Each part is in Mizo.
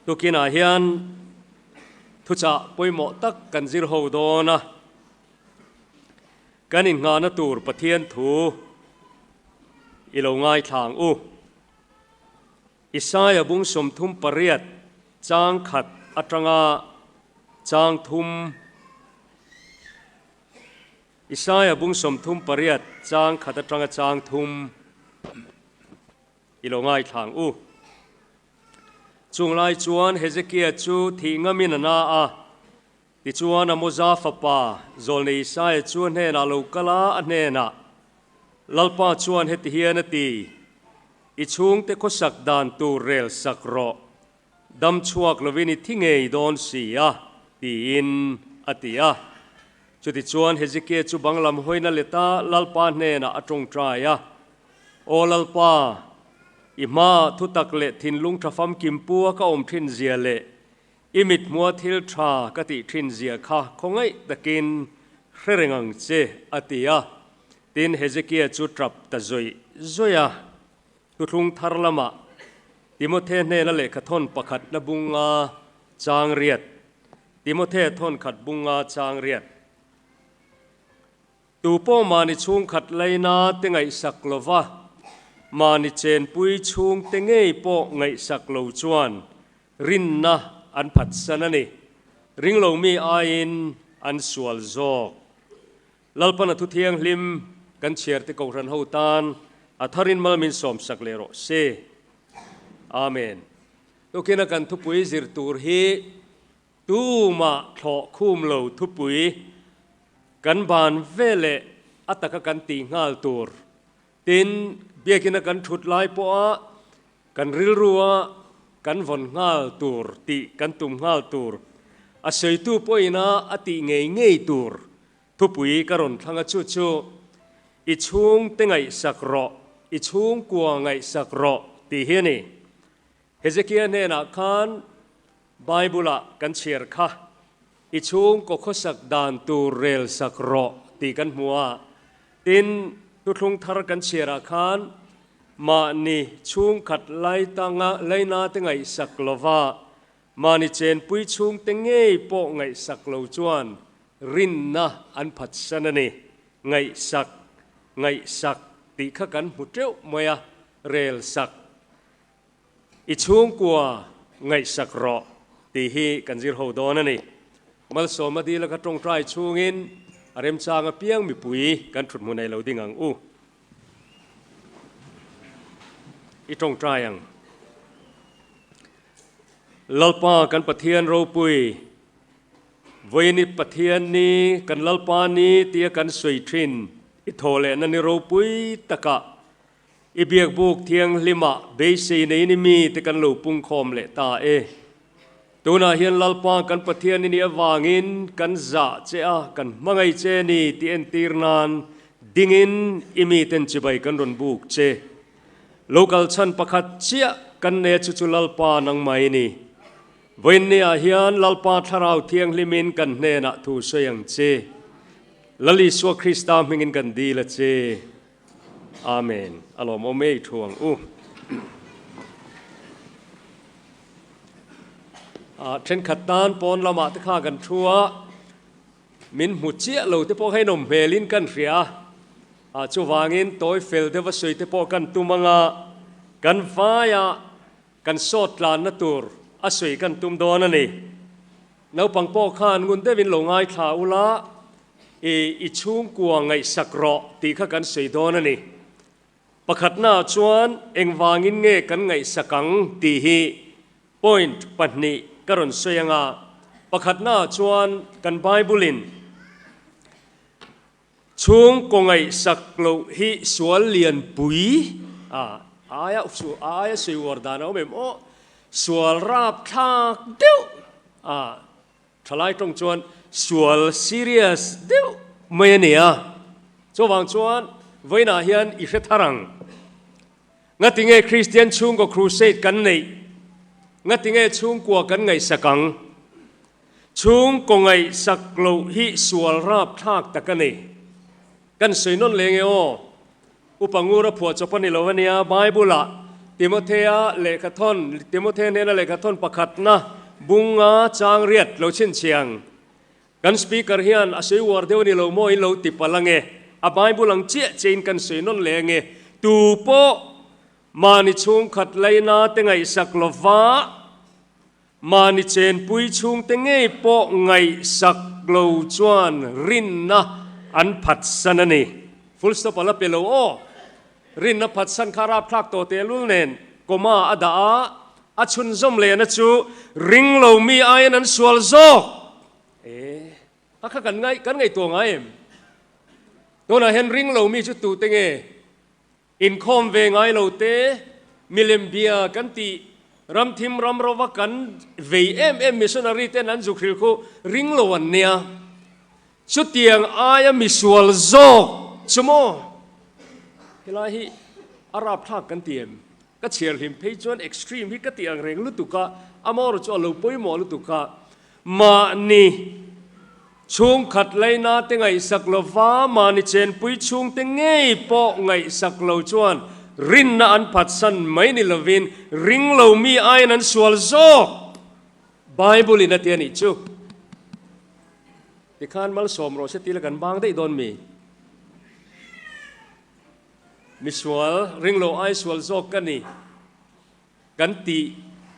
Tukinah hian thuchah pawimawh tak kan zir ho dawn a, kan innghahna tur Pathian thu i lo ngaithla ang u. Isaia bung 38 chang khat atanga chang thum Isaia bung 38 chang khat atanga chang thum i lo ngaithla ang u. Chung lai chuan Hezekia chu thih ngamin a na a, tichuan Amoza fapa Zawlnei Isaia chu a hnenah lo kal a, a hnenah, Lalpa chuan heti hian a ti, I chhungte khawsak dan tur rel sak rawh, dam chhuak lovin i thi ngei dawn si a, tiin a ti a. Chutichuan Hezekia chu bang lam hawina leta Lalpa hnenah a tawngtai a, Aw Lalpa, i hmaah thutak leh thinlung tha famkim pu a ka awm thin zia leh i mithmua thil tha ka tih thin zia kha khawngaih takin hre reng ang che, a ti a. Tin, Hezekia chu tap ta zawih zawih a. Thuthlung thar lamah Timothe hnena lehkha thawn pakhat na bunga chang riat, Timothe thawn khat bunga chang riat. Tu pawh mahni chhungkhat laina te ngaihsak lova, mahni chenpui chhungte ngei pawh ngaihsak lo chuan rinna an phatsan a ni. Ringlo mi aiin an sual zawk. Lalpana thu thianghlim kan chhiarte Kohhran ho tan a tharin mal min sawmsak leh rawh se. Amen. Tukina kan thupui zir tur hi Tumah thlawh khum lo thupui kan ban veleh a taka kan tih nghal tur. Tin, biakina kan thut lai pawha kan rilrua kan vawn nghal tur tih kan tum nghal tur. A sawitu pawhina a tih ngei ngei tur thupui ka rawn thlang a chu chu, I chhungte ngaihsak rawh, i chhungkua ngaihsak rawh tih hi a ni. Hezekia hnenah khan Bible-ah kan chhiar kha, I chhungkaw khawsak dan tur rel sak rawh tih kan hmu a. Tin, thuthlung thar kan chhiarah khan mahni chhungkhat laitanga lainate ngaihsak lova mahni chenpui chhungte ngei pawh ngaihsak lo chuan rinna an phatsan a ni. Ngaihsak, ngaihsak tih kha kan hmu teuh mai a, rel sak. I chhungkua ngaihsak rawh tih hi kan zir ho dawn a ni. Malsawma dila ka tawngtai chhungin a remchang apiang mipui kan thut hmu nei lo ding ang u. I tawngtai ang. Lalpa kan Pathian ropui, vawiin i Pathian ni, kan Lalpa ni tia kan sawi thin i thawhlehna ni ropui takah I biakbuk thianghlimah beisei nei ni mite kan lo pungkhawm leh ta e. Tunah hian Lalpa kan Pathian i nih avangin kan zah che a, kan hmangaih che ni tih entir nan dingin i miten chibai kan rawn buk che. Lo kal chhan pakhat chiah kan nei a chu chu Lalpa nangmah i ni. Vawiinniah hian Lalpa Thlarau Thianghlimin kan hnenah thu sawi ang che. Lal Isua Krista hmingin kan dil a che. Amen. A lawmawm ei thu ang u. Thenkhat tan pawn lamah te kha kan thu a, min hmu chiah lo te pawh kha inawm hmelin kan hria a, chuvangin tawi fel deuha sawi te pawh kan tum anga kan vaia kan sawt tlanna tur a sawi kan tum dawn a ni. Naupang pawh khan ngun deuhin lo ngaithla ula, i i chhungkua ngaihsak rawh tih kha kan sawi dawn a ni. Pakhatnaah chuan engvangin nge kan ngaihsak ang tih hi point pahnih ka rawn sawi anga, pakhatnaah chuan kan Bible-in chhungkaw ngaihsak loh hi sual lianpui a aia aia sawi uar dan a awm em aw, sual rapthlak deuh a. Thalai tawng chuan sual serious deuh mai a ni a, chuvang chuan vawiinah hian i hre thar ang. Ngatinge Kristian chhungkaw crusade kan neih? Ngatinge chhungkua kan ngaihsak ang? Chhungkaw ngaihsak loh hi sual rapthlak tak a ni. Kan sawi nawn leng e aw. Upa Ngura phuah chawp a ni lo a nia, Bible-ah. Timothea lehkhathawn, Timothea hnena lehkhathawn pakhatna bunga chang riat lo chhinchhiang. Kan Speaker hian a sawi uar deuh a ni lo maw in lo ti palh ange. A Bible ang chiah chiahin kan sawi nawn leh ange. Tu pawh mahni chhungkhat laina te ngaihsak lova mahni chenpui chhungte ngei pawh ngaihsak lo chuan rinna an phatsan a ni. Full stop a la pe lo aw. Rinna phatsan kha rapthlak tawh tehlul nen comma a dah a, a chhunzawm lehna chu ring lo mi aiin an sual zawk. E, a kha kan ngai, kan ngaihtuah ngai em? Tunah hian ring lo mi chu tute nge? Inkhawm ve ngai lo te, milem bia kan tih, ramthim ram rova kan vei em em missionary ten an zuk hrilh khu ring lo an nia. Chutiang aia misual zawk chu maw? Helai hi a rapthlak kan ti em? Ka chhiar hlim phei chuan extreme hi ka ti ang reng lutuk a, amaherawhchu a lo pawimawh lutuk a, mahni chhungkhat laina te ngaihsak lova mahni chenpui chhungte ngei pawh ngaihsak lo chuan rinna an phatsan mai ni lovin ring lo mi aiin an sual zawk. Bible in a ti a nih chu. Tikhan malsawm rawh se tila kan bang daih dawn mi? Misual ringlo ai sual zawk ka ni kan tih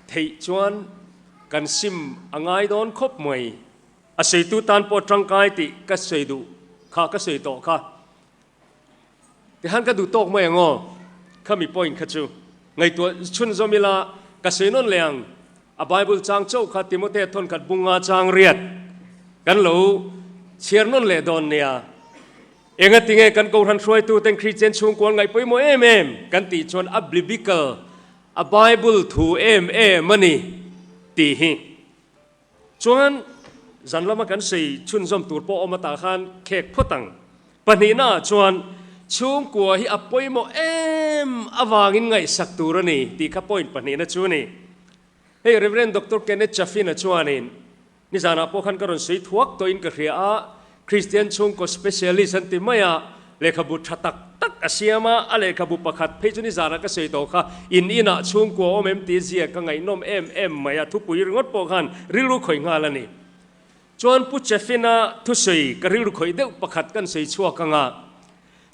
theih chuan kan sim a ngai dawn khawp mai. A sawitu tan pawh tangkai tih ka sawi duh kha ka sawi tawh kha. Tihan ka duh tawk mai ang aw, khami point kha chu ngaihtuah chhunzawm ila ka sawi nawn leh ang. A Bible chang chauh kha Timothea thawnkhat bunga chang riat kan lo chhiar nawn leh dawn nia. Engatinge kan Kohhran hruaituten Kristian chhungkual ngaih pawimawh em em kan tih chuan a biblical, a Bible thu em em a ni tih hi. Chuan zan lama kan sawi chhunzawm tur pawh awm atah khan khek phawt ang. Pahnihnaah chuan chhungkua hi a pawimawh em avangin ngaihsak tur a ni tih kha point pahnihna chu a ni. Hei Rev. Doctor Kenneth Chaffin-a chuanin nizanah pawh khan ka rawn sawi thuak tawhin ka hria a, Kristian chhungkaw specialist an ti mai a, lehkhabu tha tak tak a siam a, a lehkhabu pakhat phei chu nizanah ka sawi tawh kha, in inah chhungkua awm em tih zia ka ngaihnawm em em mai a, thupui ringawt pawh khan rilru khawih nghal a ni. Chuan Pu Chefina thusawi ka rilru khawih deuh pakhat kan sawi chhuak ang a,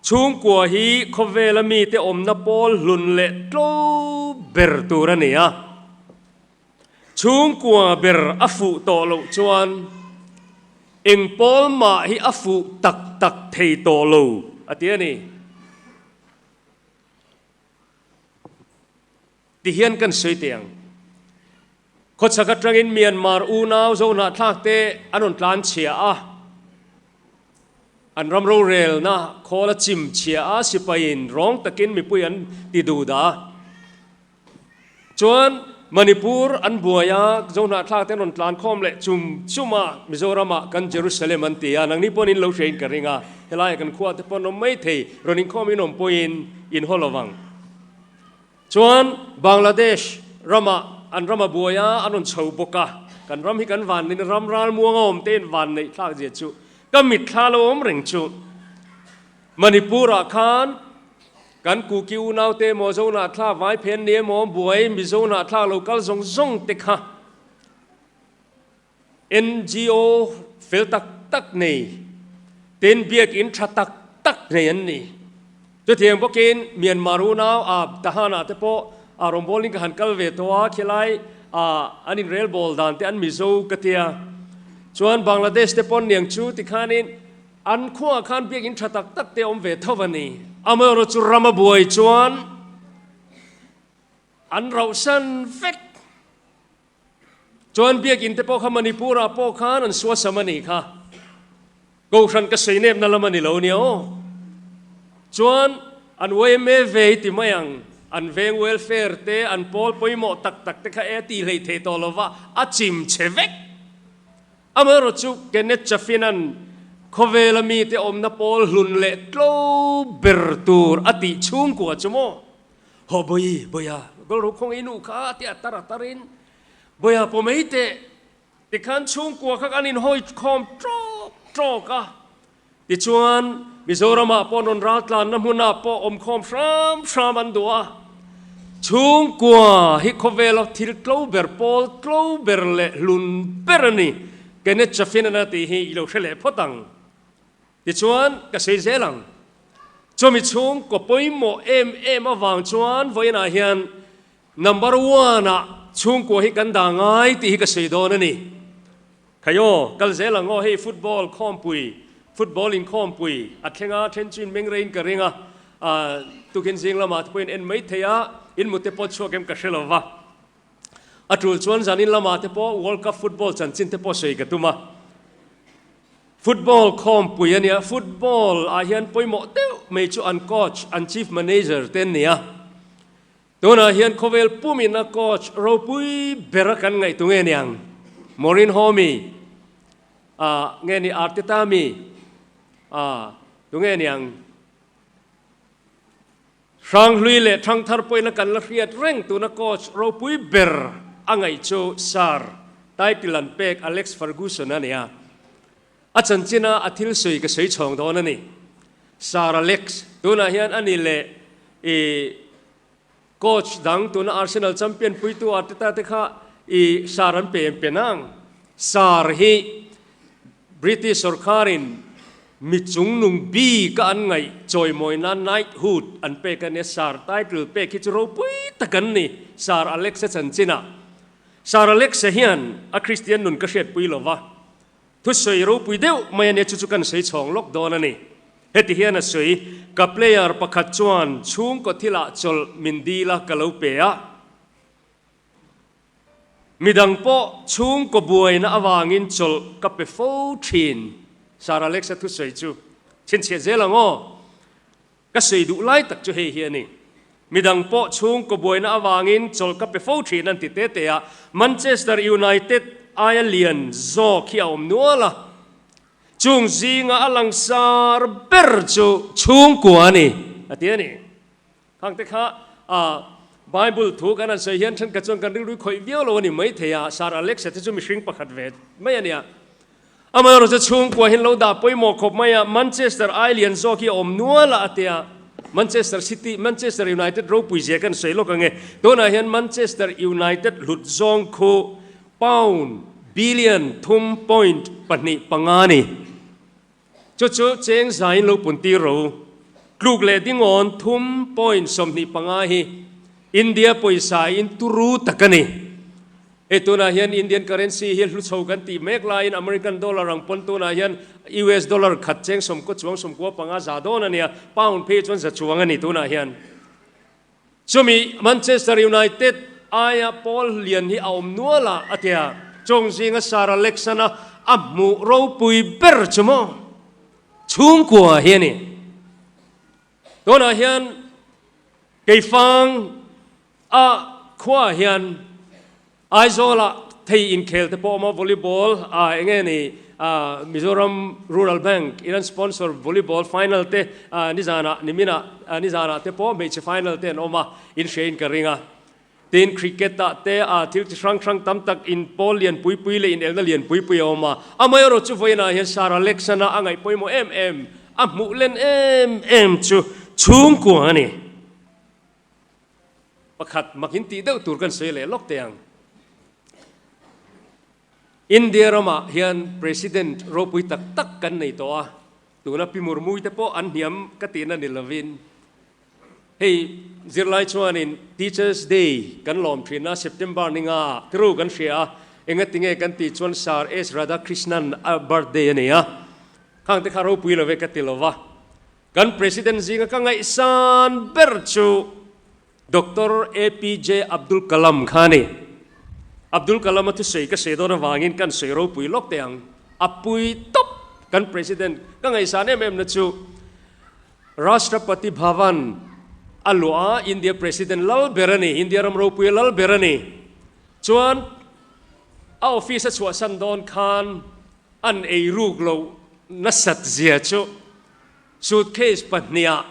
chhungkua hi khawvela mite awmna pawl hlun leh tlo ber tur a ni a, Chhungkua ber a fuh tawh loh chuan eng pawl mah hi a fuh tak tak thei tawh lo, a ti a ni. Tihian kan sawi teh ang. Khawchhak atangin Myanmar unau Zohnahthlak te an rawn tlan chhia a, an ram rorelna khawl a chim chhia a, sipaiin rawng takin mipui an ti duh dah a. Chuan Manipur an buai a, Zohnahthlak te an rawn tlan khawm leh chum chum a, Mizoramah kan Jerusalem an ti a, nangni pawhin in lo hria in ka ring a, helaiah kan khua te pawh an awm mai thei, rawn inkhawm in awm pawhin in haw lo vang. Chuan Bangladesh ramah an ram a buai a, an rawn chho bawk a, kan ram hi kan van nin ram ralmuang a awm te in van neih thlak zia chu ka mitthla lo awm reng chu. Manipur-ah khan kan Kuki unaute emaw Zohnahthlak Vaiphen ni emaw buai Mizo hnahthlak lo kal zawng zawng te kha NGO fel tak tak nei ten biakinn tha tak tak nei an ni. Chutiang bawkin Myanmar unau a Tahan-ah te pawh a rawngbawlin ka han kal ve tawh a, khilai an inrelbawl dan te an Mizo ka tia. Chuan Bangladesh te pawn niang chu tikhanin An khuaah khan biakinn tha tak tak te awm ve tho a ni. Amaherawhchu chu ram a buai chuan an rauhsan vek. Chuan biakinn te pawh kha Manipur-ah pawh khan an suasam a nih kha. Kohhran ka sawi nepna lam a ni lo nia aw. Chuan an yma ve i ti mai ang, an veng welfare te, an pawl pawimawh tak tak te kha e tih hleih thei tawh lova a chim chhe vek. Amaherawh chu Kenneth Chaffin-a'n khawvela mite awmna pawl hlun leh tlo ber tur a tih chhungkua chu maw? Haw Bawi, Bawia, goal ro khawng i nu kha tia tar a tarin, Bawia pawh mai teh, tikhan chhungkua kha kan inhawi khawm tawk tawk a. Tichuan, Mizoramah pawh rawn raltlanna hmunah pawh awmkhawm hram hram an duh a. Chhungkua hi khawvela thil tlo ber, pawl tlo ber leh hlun ber a ni. Kenneth Chaffin-a tih hi i lo hre leh phawt ang. Tichuan, ka sawi zel ang. Chumi chhungkaw pawimawh em em avang chuan vawiinah hian number one ah chhungkua hi kan dah ngai tih hi ka sawi dawn a ni. Khai aw, kal zel ang aw, hei football khawmpui, football inkhawmpui a thleng a, then chu in meng reiin ka ring a, tukin zing lamah te pawhin en mai thei a, in mute pawh chhuak em ka hre lo va. A tul chuan zanin lamah te pawh World Cup football chanchin te pawh sawi ka tum a. Football khawmpui a nia, football ah hian pawimawh deuh mai chu an coach, an chief manager te an ni a. Tunah hian khawvel pumin a coach ropui ber a kan ngaih tu nge niang? Mourinho mi? Ah, nge ni Arteta mi? Ah, tu nge niang? Hranghlui leh Thangthar pawhin a kan la hriat reng tuna coach ropui ber a ngaih chu Sir title an pek Alex Ferguson a ni a. A chanchina a thil sawi ka sawi chhawng dawn a ni. Sir Alex, tunah hian a ni leh i coach dang tuna Arsenal champion puitu Arteta te kha i Sir an pe em pe nang. Sir hi British sorkarin mi chungnung bik a an ngaih chawimawi nan Knighthood an pek a nia, Sir title pek hi chu ropui tak an ni, Sir Alex-a chanchinah. Sir Alex-a hian a Kristian nun ka hriatpui lo va, thusawi ropui deuh mai a nia, chu chu kan sawi chhawng lawk dawn a ni. Heti hian a sawi, Ka player pakhat chuan chhungkaw thilah chawlh min dil a ka lo pe a. Midang pawh chhungkaw buaina avangin chawlh ka pe fo thin, Sir Alex-a thusawi chu chhinchhiah zel ang aw. Ka sawi duh lai tak chu hei hi a ni. Midang pawh chhungkaw buaina avangin chawlh ka pe fo thin an ti te te a, Manchester United aia lian zawk hi a awm nual a. Chung zinga a langsar ber chu chhungkua a ni, a ti a ni. Khang te kha a Bible thu kan han sawi hian thenkhat chuan kan rilru khawih viau lo a ni maithei a, Sir Alex-a te chu mihring pakhat ve mai a nia. Amaherawhchu chu chhungkua hian lo dah pawimawh khawp mai a, Manchester ai lian zawk hi a awm nual a a ti a, Manchester City, Manchester United ropui zia kan sawi lawk ang e. Tunah hian Manchester United hlut zawng khu pound billion thum point 25 a ni. Chu chu cheng zaiin lo pun tir ro. Tluk leh dingawn thum point 25 hi India pawisa in turu tak a ni. Hei tunah hian Indian currency hi hlu chho kan tih mek laiin American dollar ang pawn tunah hian US dollar khat cheng sawmkaw chuang 95 za dawn a nia, pound phei chuan za chuang a ni tunah hian. Chumi Manchester United aia pawl lian hi a awm nual a, a ti a. Chawng zinga Sir Alex-ana a hmuh ropui ber chu maw chhungkua hi a ni. Tunah hian Keifang a khuaah hian Aizawlah thei inkhel te pawh a awm a, volleyball ah eng nge ni Mizoram Rural Bank in an sponsor volleyball final te nizanah niminah nizanah te pawh hmeichhe final te an awm a, in hria in ka ring a. Tin cricket ah te thil chi hrang hrang tam tak in pawl lian pui pui leh inelna lian pui pui a awm a. Amaherawhchu chu vawiinah hian Sir Alex-ana a ngaih pawimawh em em, a hmuh len em em chu chhungkua a ni. Pakhat mak in tih deuh tur kan sawi leh lawk teh ang. India ramah hian President ropui tak tak kan nei tawh a, tuna Pi Murmui te pawh an hniam ka tihna ni lovin hei zirlai chuanin Teachers Day kan lawm thin a, September ni nga tru kan hria a, engatinge kan tih chuan Sir S Radhakrishnan a birthday a nei a, khang te kha ropui lo ve ka ti lova. Kan President zinga ka ngaihsan ber chu Doctor APJ Abdul Kalam kha a ni. Abdul Kalam-a thusawi ka sawi dawn avangin kan sawi ropui lawk teh ang. A pui tawp kan President ka ngaihsan em em na chu Rashtrapati Bhavan a luah a, India President lal ber a ni, India ram ropuia lal ber a ni. Chuan a office a chhuahsan dawn khan an eiruk loh nasat zia chu Suitcase pahniha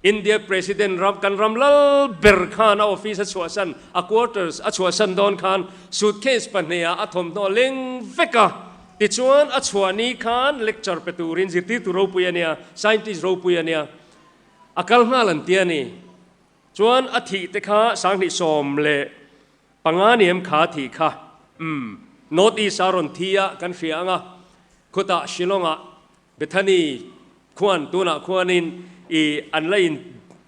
India President ram kan ram lal ber khan a office a chhuahsan, a quarters a chhuahsan dawn khan suitcase pahniha a thawmhnaw leng vek a. Tichuan a chhuah ni khan lecture pe turin zirtirtu ropui a nia, scientist ropui a nia, a kal nghal an ti a ni. Chuan a thih te kha 2015 ni em kha thih kha? Umm. North East a rawn thi a kan hria ang a, khutah Shillong ah Bethany khuan tunah khuanin i an la in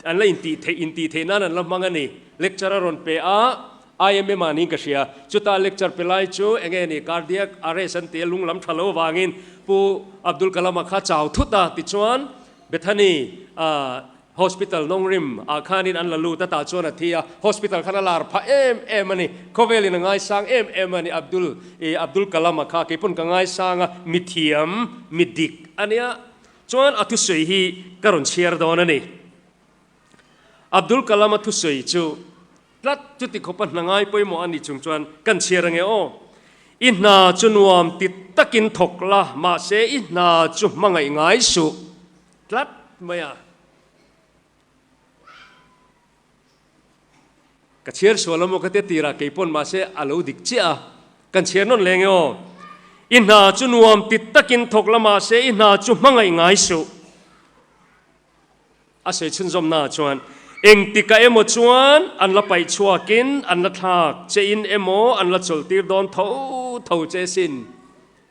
an la intih theih intih theih nan an la hmang a ni. Lecture a rawn pe a, IMM ah niin ka hria. Chuta lecture pe lai chu enge ni cardiac arrest an ti a, lung lam tha lo avangin Pu Abdul Kalam-a kha chau thut a, tichuan Bethany ah Hospital Nongrim ah khanin an la lut a, tah chuan a thi a, hospital khan a lar phah em em a ni, khawvelin a ngaisang em em a ni, Abdul i Abdul Kalam a kha keipawn ka ngaisang a, mi thiam, mi dik a nia, chuan a thusawi hi ka rawn chhiar dawn a ni. Abdul Kalam a thusawi chu tlat chuti khawpa hna ngai pawimawh a ni chung chuan kan chhiar ange aw. I hna chu nuam ti takin thawk la, mahse i hna chu hmangaih ngai suh. Tlat mai a. Ka chhiar sual a maw ka tia tirah kei pawn mahse a lo dik chiah a. Kan chhiar nawn leng e aw. I hna chu nuam ti takin thawk la mahse i hna chu hmangaih ngai suh. A sawi chhunzawmna ah chuan engtikah emaw chuan an la paih chhuakin an la thlak che in emaw an la chawlh tir dawn tho tho che sin.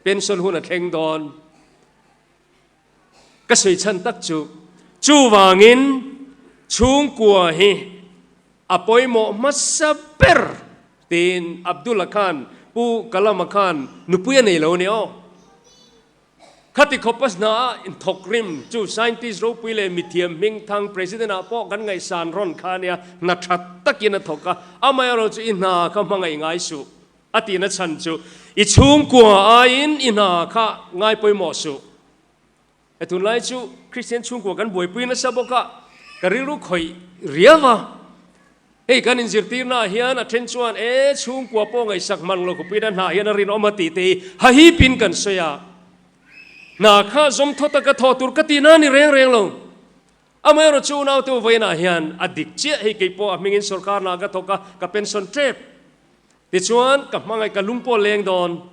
Pension hun a thleng dawn. Ka sawi chhan tak chu, chuvangin chhungkua hi a pawimawh hmasa ber tiin Abdullah khan Pu Kalama khan nupui a nei lo a ni aw. Khati khawpa hna a inthawk rim chu scientist ropui leh mithiam hmingthang President ah pawh kan ngaihsan rawn kha a nia, hna tha takin a thawk a, amaherawh chu i hna kha hmangaih ngai suh. A tihna chhan chu i chhungkua aiin i hna kha ngai pawimawh suh. E tunlai chu Kristian chhungkua kan buaipui nasa bawk a, ka rilru khawih riau a. Hei kan inzirtirna ah hian a then chuan e chhungkua pawh ngaihsak hman lo khawpuiin a hnah hian a rinawm a tih te hi hahipin kan sawi a. Hna kha zawmthaw taka thawh tur ka tihna a ni reng reng lo. Amaherawh chu unaute vawiinah hian a dik chiah hei kei pawh a hmingin sorkar hna ka thawk a, ka pension tep. Tichuan ka hmangaih ka lung pawh leng dawn.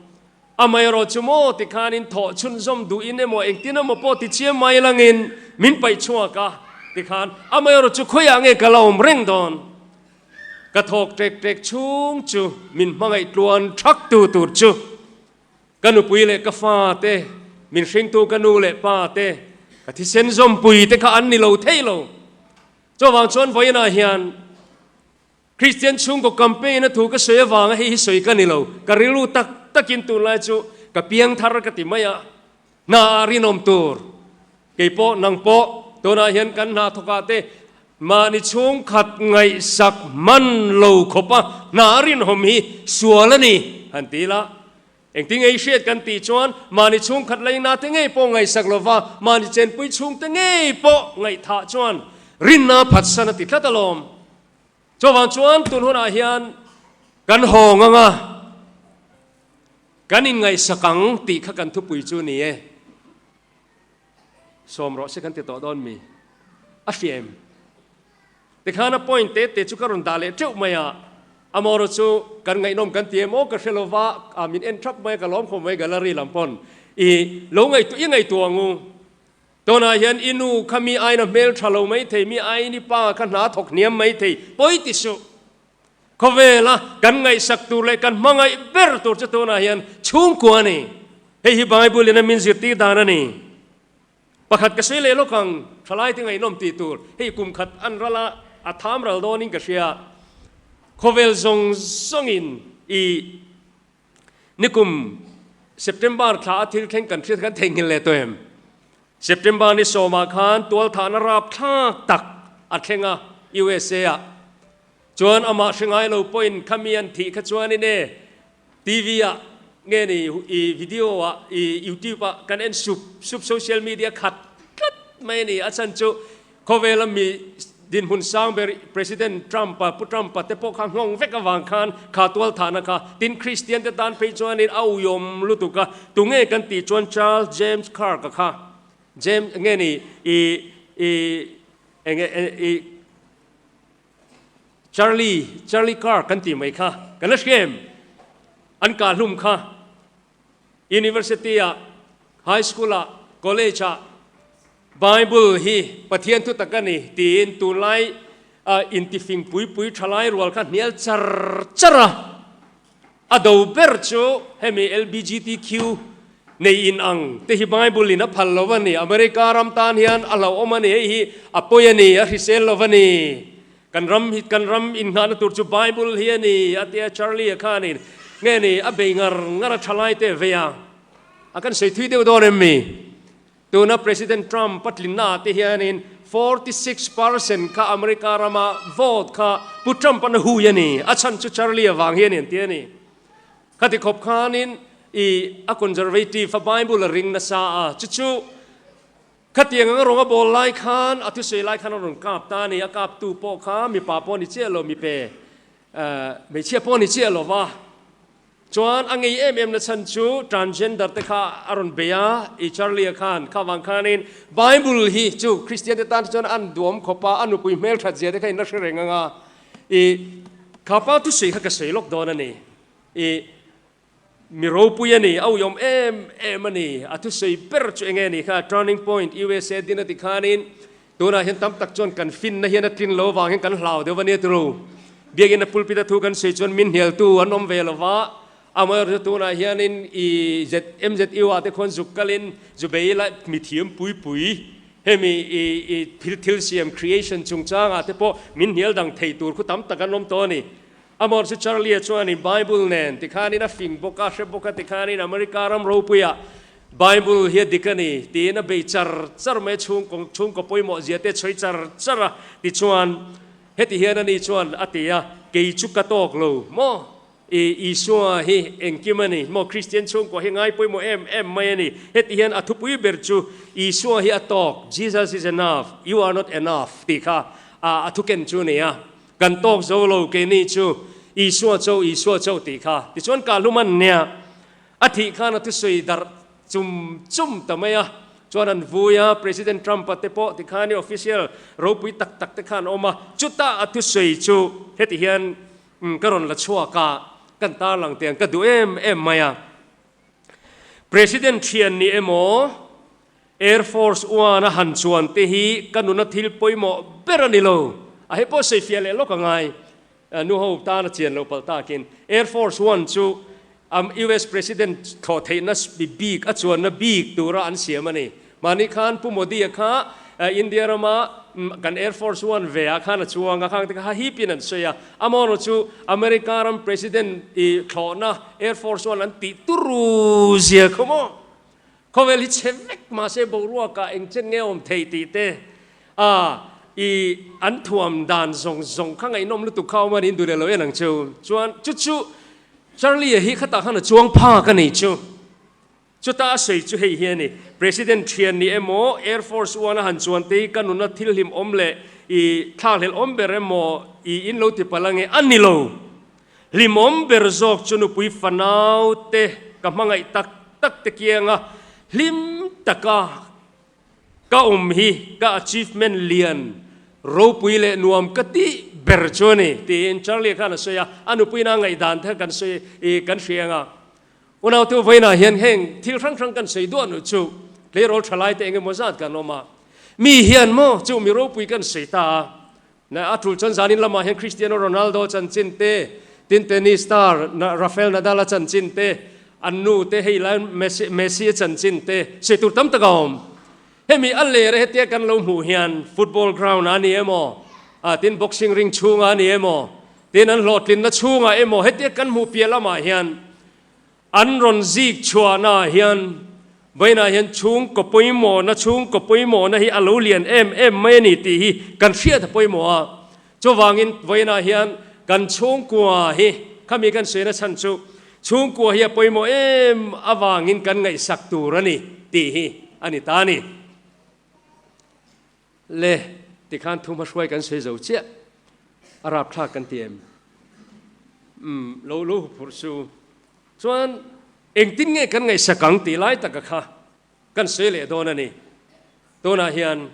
Amaherawh chu maw tikhanin thawh chhunzawm duhin emaw engtin emaw pawh ti chiam mai langin min paih chhuak a tikhan amaherawh chu khawiah nge ka la awm reng dawn. Ka thawk tek tek chhung chu min hmangaih tluan thak tu tur chu ka nupui leh ka fa te, min hringtu ka nu leh pa te, ka thisen zawmpui te kha an ni lo thei lo. Chuvang chuan vawiinah hian Kristian chhungkaw campaign a thu ka sawi avanga hei hi sawi ka ni lo, ka rilru tak takin tunlai chu ka piang thar ka ti mai a, hna ah rinawm tur kei pawh nang pawh tunah hian kan hna thawkah te mahni chhungkhat ngaihsak hman lo khawpa hna rinawm hi sual a ni han ti ila engtin ngei hriat kan tih chuan mahni chhungkhat leina te ngei pawh ngaihsak lova mahni chenpui chhungte ngei pawh ngaihthah chuan rinna phatsan a ti tlat alawm. Chuvang chuan tun hunah hian kan haw ngang a, kan inngaihsak ang tih kha kan thupui chu ni e. Sawm rawh se kan ti tawh dawn mi? A hria em? Tikhan a point te te chu ka rawn dah leh teuh mai a, amaherawh chu kan ngaihnawm kan ti em aw ka hre lo va, a min en thap mai a, ka lawm khawp mai gallery lam pawn i lo ngaihtuah i ngaihtuah ang u. Tunah hian i nu kha mi aina hmel tha lo mai thei, mi aini pa kha hna thawk hniam mai thei, pawi ti suh. Khawvela kan ngaihsak tur leh kan hmangaih ber tur chu tunah hian chhungkua a ni. Hei hi Bible in a min zirtir dan a ni. Pakhat ka sawi leh lawk ang, thalaite ngaihnawm tih tur, hei kum khat an ral a, a tham ral dawnin ka hria. Khawvel zawng zawngin i. Nikum September thla a thil thleng kan hriat kan theihnghilh leh tawh em? September ni sawmah khan tualthahna rapthlak tak a thleng a USA ah. Chuan amah hre ngai lo pawhin khami an thih kha chuanin e TV ah nge ni i video ah i YouTube ah kan en sup sup social media khat tlat mai a ni. A chhan chu Khawvela mi dinhmun sang ber President Trump-a, Pu Trump-a te pawh kha nghawng vek avang khan kha tualthahna kha tin Kristian te tan phei chuanin a uiawm lutuk a, tunge kan tih chuan Charles James Kirk-a kha, James nge ni i i enge i Charlie, Charlie Kirk kan tih mai kha kan la hria em? An kahhlum kha. University-ah, High School-ah, College-ah Bible hi Pathian thu tak a ni tiin tunlai Intifing pui pui thalai rual kha hnial char char a, a do ber chu hemi LBGTQ nei in ang te hi Bible in a phal lo a ni, America ram tan hian a hlauhawm a ni, hei hi a pawi a ni, a hrisel lo a ni, kan ram hi kan ram inngahna tur chu Bible hi a ni a tia Charlie a khanin nge ni a bei ngar ngar a thalai te vei a, a kan sawi thui deuh dawn em mi? Tuna President Trump a tlinna ah te hianin 46 percent kha America rama vote kha Pu Trump an a hui a ni. A chhan chu Charlie avang hi a ni an ti a ni. Khati khawp khanin i a conservative a Bible a ring nasa a, chu chu khatiang anga rawng a bawl lai khan a thusawi lai khan a rawn kap ta a ni. A kaptu pawh kha mipa pawh a ni chiah lo, mipe hmeichhia pawh a ni chiah lo va. Chuan a ngei em em na chhan chu transgender te kha a rawn bei a, i Charlie-a khan kha vang khanin Bible hi chu Christian te tan chuan an duam khawp a, a nupui hmelthat zia te kha in la hre reng ang a, i kha pa thusawi kha ka sawi lawk dawn a ni, i mi ropui a ni, a uiawm em em a ni, a thusawi ber chu enge ni kha Turning Point USA din a ti khanin Tunah hian tam tak chuan kan finna hian a tlin lo avang hian kan hlau deuh a nia turu. Biakinn a pulpit a thu kan sawi chuan min hnialtu an awm ve lo va, amaherawhchu tunah hianin i MZU ah te khuan zuk kalin Zubei la mithiam pui pui hemi i i thil thil siam creation chungchangah te pawh min hnial dang thei tur khu tam tak an awm tawh a ni. Amaherawhchu Charlie-a chuanin Bible nen tikhanin a fing bawk a, hre bawk a tikhanin America ram ropuiah Bible hi a dik a ni tiin a bei char char mai a, chhungkaw chhungkaw pawimawh zia te a chhawi char char a, tichuan heti hian ani chuan a ti a, kei chu ka tawk lo maw, i Isua hi engkim a ni maw, Kristian chhungkaw hi ngai pawimawh em em mai a ni, heti hian a thupui ber chu Isua hi a tawk, Jesus is enough, you are not enough tih kha a thuken chu a ni a, kan tawk zo lo keini chu Isua cho Isua cho tih kha, tichuan kahlum an nia. A thih khan a thusawi darh chum chum ta mai a, chuan an vui a, President Trump-a te pawh tikhan i official ropui tak tak te khan awm a, chutah a thusawi chu heti hian ka rawn la chhuak a, kan tarlang teh ang ka duh em em mai a. President thian ni emaw Air Force One a han chuan te hi ka nuna thil pawimawh ber a ni lo, a hei pawh sawifiah leh lawk a ngai. Nu ho tan a chian loh palh takin Air Force One chu US President thlawh theihna bik a chuanna bik tura an siam a ni. Mahni khan Pu Modi-a kha India rama kan Air Force One ve ah khan a chuang a, khang te kha hahipin an sawi a. Amaherawhchu chu America ram President i thlawhna Air Force One an tih turu zia khaw maw? Khawvel hi chhe vek mahse boruakah eng chen nge awm thei tih te a i an thuam dan zawng zawng kha ngaihnawm lutuk kha awm a niin duh leh lo en ang chu. Chuan chu chu Charlie-a hi khatah khan a chuang phak a ni chu. Chuta a sawi chu hei hi a ni, President thian ni emaw Air Force One a han chuan te hi ka nuna thil hlim awm leh i thlakhlelh awm ber emaw i in lo ti palh ange a ni lo. Hlimawm ber zawk chu nupui fanau te ka hmangaih tak tak te kianga hlim taka ka awm hi ka achievement lian ropui leh nuam ka tih ber chu a ni, tiin Charlie khan a sawi a, a nupuina a ngaihdan te kha kan sawi i kan hria ang a. Unautu vawiinah hian heng thil hrang hrang kan sawi duah nu chu tleirawl thalai te eng emaw zat kan awm a, mi hian maw chu mi ropui kan sawi ta a, Na a tul chuan zanin lamah hian Cristiano Ronaldo chanchin te, tin tennis star Rafael Nadal a chanchin te, an nu te hei lai Messi Messi a chanchin te sawi tur tam tak a awm. Hemi a ler hetia kan lo hmuh hian football ground ah a ni emaw, ah tin boxing ring chhungah a ni emaw, tin an hlawhtlinna chhungah emaw hetia kan hmuh piah lamah hian An rawn zik chhuahnaah hian vawiinah hian chhungkaw pawimawhna chhungkaw pawimawhna hi a lo lian em em mai a ni tih hi kan hriat a pawimawh a. Chuvangin vawiinah hian kan chhungkua hi khami kan sawina chhan chu chhungkua hi a pawimawh em avangin kan ngaihsak tur a ni tih hi a ni ta a ni. Le tikhan thu hmahruai kan sawi zo chiah a rapthlak kan ti em? Umm lo lo huphurh su. Chuan engtin nge kan ngaihsak ang tih lai taka kha kan sawi leh dawn a ni. Tunah hian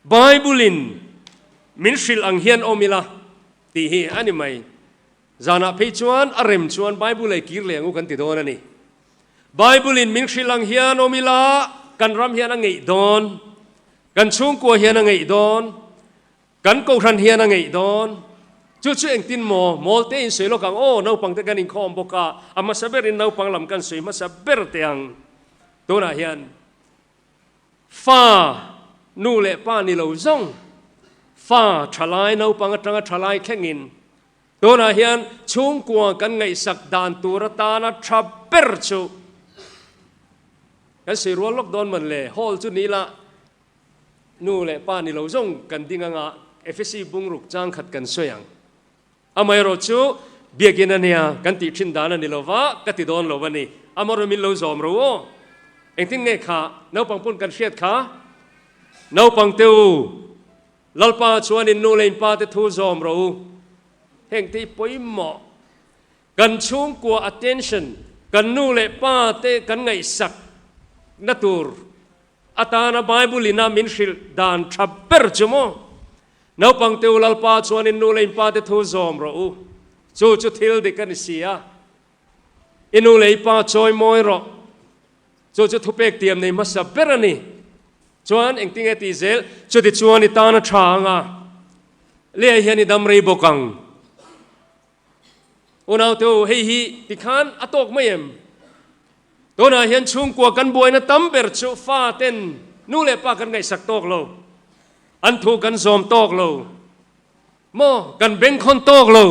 Bible in min hrilh ang hian awm ila tih hi a ni mai. Zanah phei chuan a rem chuan Bible ei kir leh ang u kan ti dawn a ni. Bible in min hrilh ang hian awm ila kan ram hian a ngeih dawn, kan chhungkua hian a ngeih dawn. Kan kohhran hian a ngeih dawn. Chu chu engtin maw? Mawl te in sawi lawk ang aw, naupang te kan inkhawm bawk a, a hmasa berin naupang lam kan sawi hmasa ber teh ang. Tunah hian fa nu leh pa ni lo zawng, fa thalai naupang atanga thalai thlengin tunah hian chhungkua kan ngaihsak dan tur atana tha ber chu kan sawi rual lawk dawn man le, hall chu ni la, Nu leh pa ni lo zawng kan ding anga Efesi bungruk chang khat kan sawi ang. Amaherawh chu biakin a nia kan tih thin dan a ni lo va, ka ti dawn lo a ni. Amaherawh min lo zawm ro aw. Engtin nge kha naupang pawn kan hriat kha? Naupang te u, Lalpa chuan in nu leh in pa te thu zawm ro u. Heng te hi pawimawh. Kan chhungkua attention, kan nu leh pa te kan ngaihsak na tur Atana Bible ina min hrilh dan tha ber chu maw? Naupang te u Lalpa chuan in nu leh in pa te thu zawm rawh u. Chu chu thil dik a ni si a. I nu leh i pa chawi mawi rawh. Chu chu thupek tiam nei hmasa ber a ni. Chuan engtinge tih zel? Chuti chuan i tan a tha ang a, leh hian i dam rei bawk ang. Unaute u, hei hi tikhan a tawk mai em? Tunah hian chhungkua kan buaina tam ber chu faten nu leh pa kan ngaihsak tawk lo, an thu kan zawm tawk lo, maw kan bengkhawn tawk lo.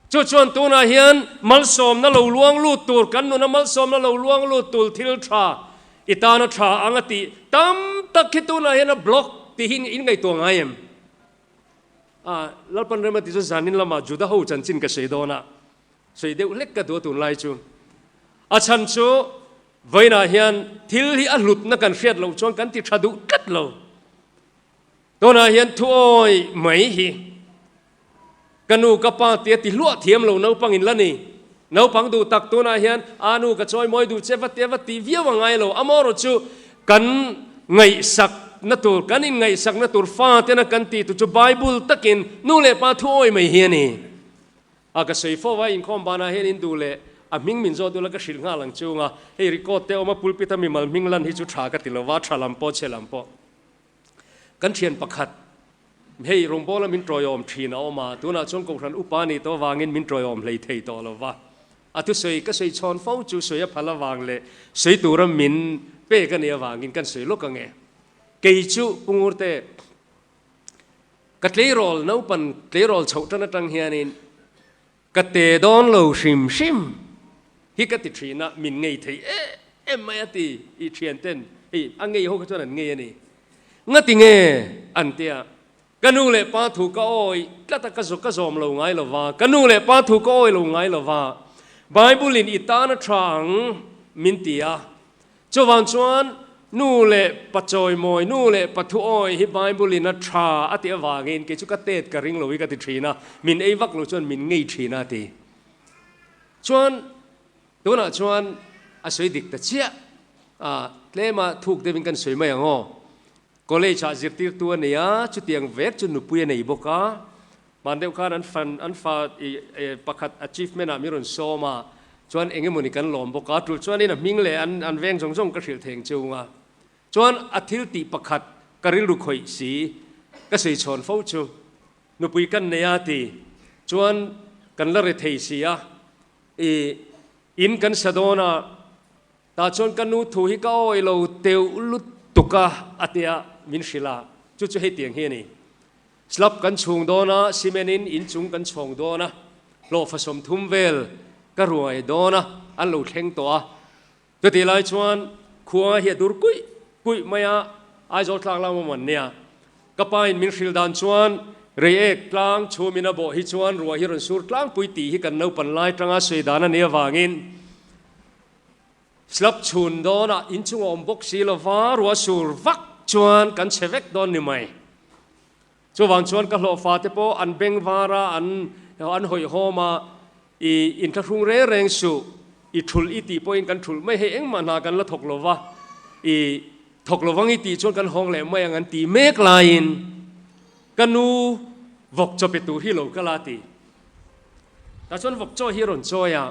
Chu chuan tunah hian malsawmna lo luang lut tur, kan nuna malsawmna lo luang lut tur thil tha, i tana tha ang a tih tam tak hi tunah hian a block tih hi in ngaihtuah ngai em? A, Lalpan rem a ti chu zanin lamah Juda ho chanchin ka sawi dawn a, sawi deuh hlek ka duh a tunlai chu. A chhan chu vawiinah hian thil hi a hlutna kan hriat loh chuan kan ti tha duh tlat lo. Tunah hian thuawi mai hi ka nu ka pa tia ti hluah thiam lo naupang in la ni. Naupang duh tak tunah hian a nu ka chawi mawi duh che va tia va ti viau a ngai lo. Amaherawh chu kan ngaihsakna tur, kan inngaihsakna tur fatena kan tih tur chu Bible takin nu leh pa thu awi mai hi a ni. A ka sawi fo a, inkhawm banah hian in duh leh a hming min zawt ula ka hrilh nghal ang chunga hei record te awm a pulpit a mimal hming lan hi chu tha ka ti lova, tha lam pawh chhe lam pawh. Kan thian pakhat, hei rawngbawla min tawiawm thin a awm a, tunah chuan Kohhran upa nih tawh avangin min tawiawm hlei thei tawh lo va. A thusawi ka sawi chhawn fo chu sawi a phal avang leh sawi tura min pek a nih avangin kan sawi lawk ang e. Kei chu Pu Ngurte, ka tleirawl naupan tleirawl chhoh tan atang hianin Ka te dawn lo hrim hrim hi ka ti thin a, min ngei thei em em mai a ti i thian ten hei a ngei ho kha chuan an ngei a ni. Ngati nge an tia ka nu leh pa thu ka awi tlat a ka ka zawm lo ngai lo va, ka nu leh pa thu ka awi lo ngai lo va, Bible in i tan a tha ang min ti a, Chuvang chuan nu leh pa chawimawi, nu leh pa thuawi hi Bible in a tha a tih avangin kei chu ka tet ka ring lo hi ka ti thin a, min ei vak lo chuan min ngei thin a ti. Chuan tunah chuan a sawi dik ta chiah a, tlema thuk deuhin kan sawi mai ang aw. College ah zirtirtu a nei a, chutiang vek chu nupui a nei bawk a, Hman deuh khan an fan an fa i pakhat achievement ah min rawn sawm a, chuan eng emawni kan lawm bawk a, tul chuanin a hming leh an an veng zawng zawng ka hrilh thei ang chung a, chuan a thil tih pakhat ka rilru khawih si ka sawi chhawn fo chu nupui kan nei a ti chuan kan la re thei si a, i in kan sa dawn a, tah chuan ka nu thu hi ka awi lo teuh lutuk a a tia min hrilh a, chu chu hetiang hi a ni. Slab kan chhung dawn a, cement in inchung kan chhawng dawn a, hlawhfa 30 vel ka ruai dawn a, an lo thleng tawh a. Chutih lai chuan khua hi a dur kuih kuih mai a, Aizawl tlak lam awm an nia. Ka pa in min hrilh dan chuan Reiek tlang chhum in a bawh hi chuan ruah hi rawn sur tlangpui tih hi kan naupan lai tanga sawi dan a nih avangin Slab chhun dawnah inchung a awm bawk si lova, ruah sur vak chuan kan chhe vek dawn ni mai. Chuvang chuan ka hlawhfa te pawh an beng var a, an an hawihhawm a, i inthlahrung reng reng suh, i thulh i tih pawhin kan thulh mai, hei engmah hna kan la thawk lova, i thawk lovang i tih chuan kan hawng leh mai ang an tih mek laiin ka nu vawk chaw pe tur hi lo kal a ti. Tah chuan vawk chaw hi a rawn chawi a,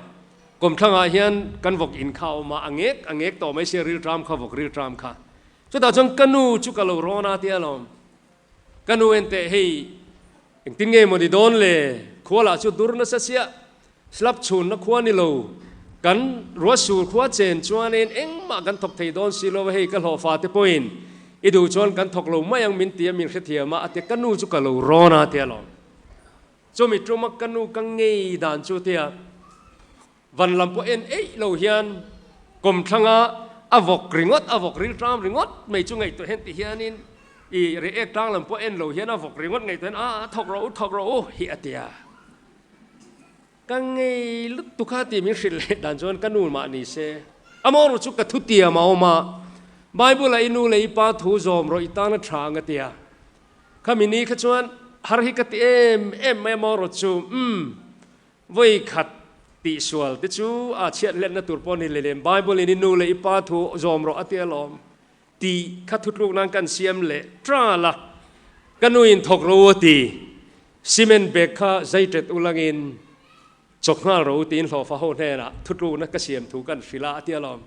kawmthlangah hian kan vawk in kha a awm a, a ngek a ngek tawh mai sia rilṭam kha vawk rilṭam kha. Chutah chuan ka nu chu ka lo rawn a tia lawm. Ka nu enteh hei engtin nge maw ni dawn le? Khua lah chu dur nasa chiah, slab chhunna khua ni lo. Kan ruahsur khua chen chuanin engmah kan thawk thei dawn si lo a, hei ka hlawhfa te pawhin i duh chuan kan thawk lo mai ang min ti a, min hrethiam a, a ti a, ka nu chu ka lo rawn a tia lawm. Chumi tuma ka nu ka ngei dan chu tia van lam pawh en eih lo hian kawmthlanga a vawk ringawt, a vawk ril tlam ringawt mai chu ngaihtuah hian ti hianin i reh tlang lam pawh en lo hian a vawk ringawt ngaihtuah hian a thawk rawh u, thawk rawh u hi a ti a. Ka ngei lutuk a tih min hrilh leh dan chuan ka nu mah ni se, amaherawh chu ka thutiam a awm a, Bible-ah i nu leh i pa thu zawm rawh i tan a tha ang a ti a. Khami ni kha chuan har hi ka ti em em mai amaherawh chu umm vawi khat tih sual te chu a chhiat hletna tur pawh ni leh lem Bible in i nu leh i pa thu zawm rawh a ti alawm tih kha thutluk nan kan siam leh tal a, ka nu in thawk ro a ti cement bag kha zai tet ulangin Chawk nghal ro tiin hlawhfa ho hnenah thutlukna ka siam thu kan hrilh a, a ti alawm.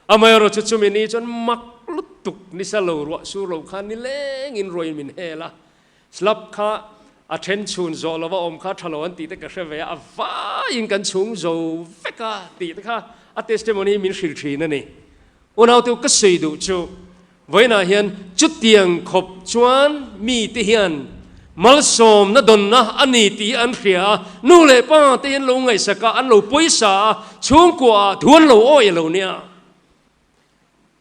Amaherawh chu chumi ni chuan mak lutuk nisa lo ruah sur lo khan nilengin ruain min hel a, slab kha a then chhun zawh lova awm kha tha lo an tih te ka hre ve a, a vaiin kan chhung zo vek a tih te kha a testimony min hrilh thin a ni. Unaute ka sawi duh chu Vawiinah hian chutiang khawp chuan mite hian malsawmna dawnna a ni tih an hria a, nu leh pa te hian lo ngaihsak a, an lo pawisa a, chhungkuaah thu an lo awih a lo nia.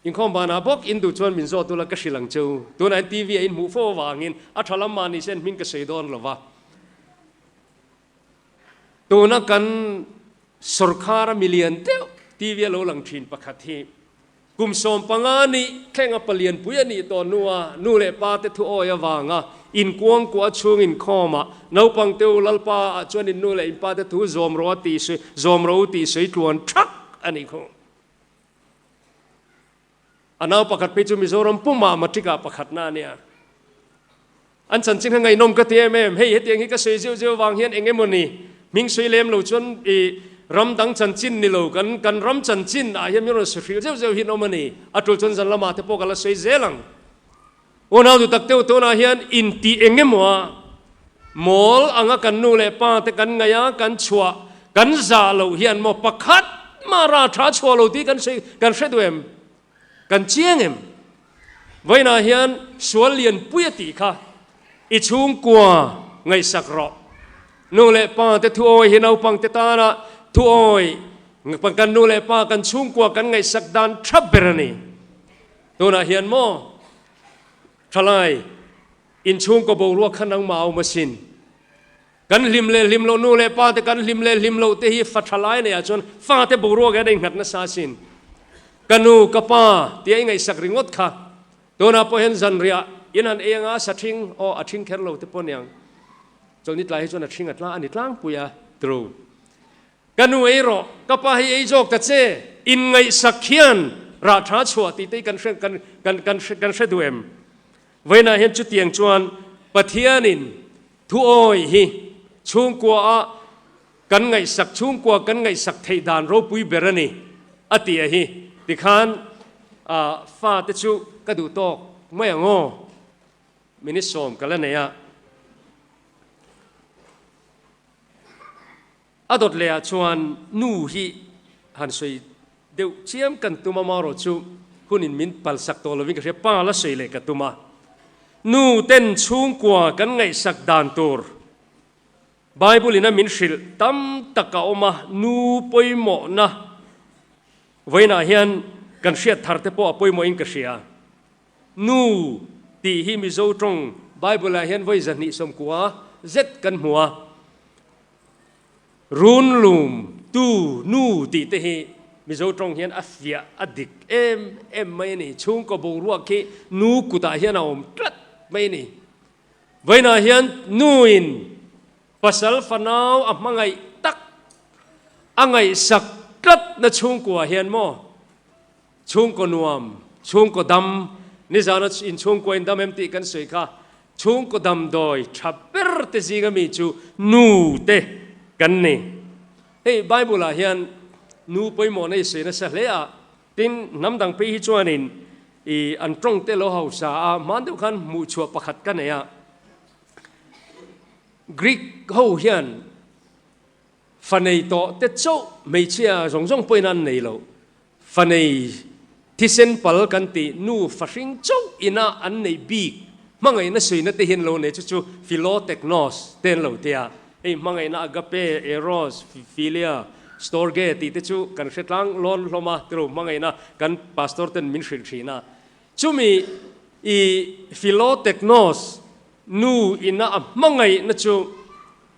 Inkhawm banah bawk in duh chuan min zawt ula ka hrilh ang che u. Tunah hian TV ah in hmuh fo avangin a tha lam mahni sen hming ka sawi dawn lo va. Tuna kan sawrkhara milian deuh TV a lo lang thin pakhat hi Kum 15 nih thlenga palianpui a nih tawh hnua nu leh pa te thu awi avanga inkuangkuah chhung inkhawmah naupang te u Lalpa ah chuan in nu leh in pa te thu zawm rawh a tih sawi zawm rawh u tih sawi tluan thak a nih khaw. A nau pakhat phei chu Mizoram pumah matric ah pakhatna a nia. An chanchin kha ngaihnawm ka ti em em, hei hetiang hi ka sawi zeuh zeuh avang hian eng emaw ni hming sawi lem lo chuan i ram dang chanchin ni lo kan kan ram chanchin ah hian min rawn sawi hrilh zeuh zeuh hi an awm a ni, a tul chuan zan lamah te pawh ka la sawi zel ang. Unau duh tak deuh tunah hian intih eng emaw a mawl anga kan nu leh pa te kan ngaih a kan chhuah kan zah loh hian maw pakhat mah ra tha chhuah lo tih kan sawi kan hre duh em? Kan chiang em? Vawiinah hian sual lianpui a tih kha i chhungkua ngaihsak rawh. Nu leh pa te thuawi hi naupang te tana thuawi kan nu leh pa kan chhungkua kan ngaihsak dan tha ber a ni. Tunah hian maw thalai inchhungkaw boruak kha nangmah a awm asin. Kan hlim leh hlim loh nu leh pa te kan hlim leh hlim loh te hi fa tha lai nei ah chuan fa te boruak hian a innghat nasa asin. Ka nu, ka pa tia i ngaihsak ringawt kha tunah pawh hian zanriah in han ei anga sa ṭhing, aw a ṭhing kher lo te pawh aniang. Chawlhni tlai hi chuan a ṭhing a tla a ni tlangpui a, true. Ka nu ei rawh, ka pa hi ei zawk ta che, inngaihsak hian rah tha chhuah tih te hi kan hre kan kan kan kan hre duh em? Vawiinah hian chutiang chuan Pathianin Thuawi hi chhungkuaah kan ngaihsak chhungkua kan ngaihsak theih dan ropui ber a ni a ti a hi tikhan fate chu ka duh tawk mai ang aw minute sawm ka la nei a. A dawt leh ah chuan nu hi han sawi deuh chiam kan tum a marawh chu hunin min palsak tawh lovin ka hria pa la sawi leh ka tum a. Nu ten chhungkua kan ngaihsak dan tur Bible in a min hrilh tam tak a awm a, nu pawimawhna vawiinah hian kan hriat thar te pawh a pawimawhin ka hria. Nu tih hi Mizo tawng Bible ah hian vawi 290 zet kan hmu a. Run lum tu nu tih te hi Mizo tawng hian a fiah a dik em em mai a ni. Chhungkaw boruak khi nu kutah hian a awm tlat mai a ni. Vawiinah hian nuin pasal fanau a hmangaih tak a ngaihsak tlatna chhungkuaah hian maw Chhungkaw nuam, chhungkaw dam, nizana inchhungkua in dam em tih kan sawi kha, chhungkaw damdawi tha ber te zinga mi chu nu te kan ni. Hei Bible ah hian nu pawimawhna i sawi nasa hle a, tin hnam dang phei hi chuanin i an tawng te lo hausa a, hman deuh khan hmuhchhuah pakhat ka nei a. Greek ho hian fa nei tawh te chauh hmeichhia zawng zawng pawhin an nei lo. Fa nei thisen pal kan tih nu fahring chauh ina an neih bik hmangaihna suina te hian lo nei chu chu philoteknos te an lo ti a. Hei hmangaihna agape, eros, philia, storge tih te chu kan hre tlang lawn hlawm a, tiro hmangaihna kan pastor ten min hrilh thin a. Chumi i philoteknos nu ina a hmangaihna chu